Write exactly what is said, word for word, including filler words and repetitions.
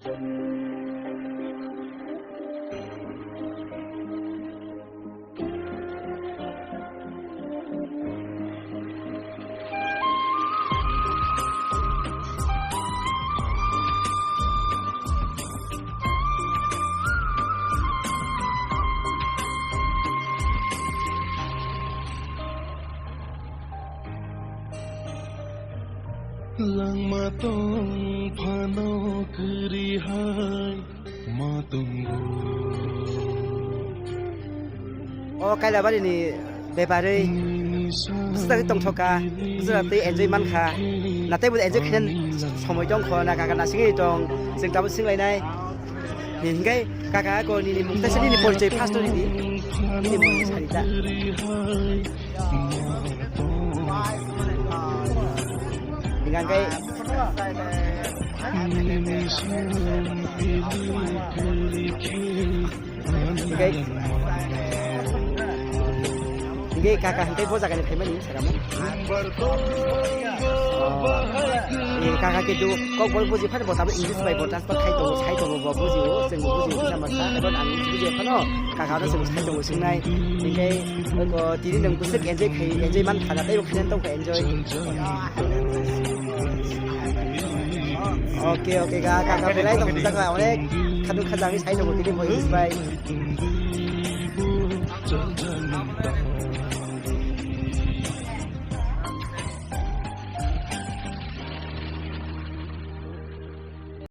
Langma tong phano kwrwi hai ma tongo. O Kailabari ni bepari bwswk tongthoka, bwswk tei enjoy mankha, natei bo enjoy khaina somoi tongkho na kaka nasingwi tong, chwng tabuk swnglainai. Hinkhe kaka ako nini mung teisa nini porichoi first nini, nini mung sari ta. Hinkhe Hinkhe, hinkhe kaka hinkhe bo jagani phaimani saka mo. Oh. Eh, kaka kintu kokborok buji phano bo tabuk English bai bo transfer khai tongo, sai tongo bo buji o, chwng bo buji o, kisa masa, ebo ang buji phano kaka no chwng sai tongo swngnai. Hinkhe, oko tini nwng bwswk enjoy khai, enjoy man kha, tei bo khaina tongkha enjoy. Oke, oke, ga, ga, ga, belai tong, tong, tong, onek, khaduk khajagwi sai tongo, tini bo English bai.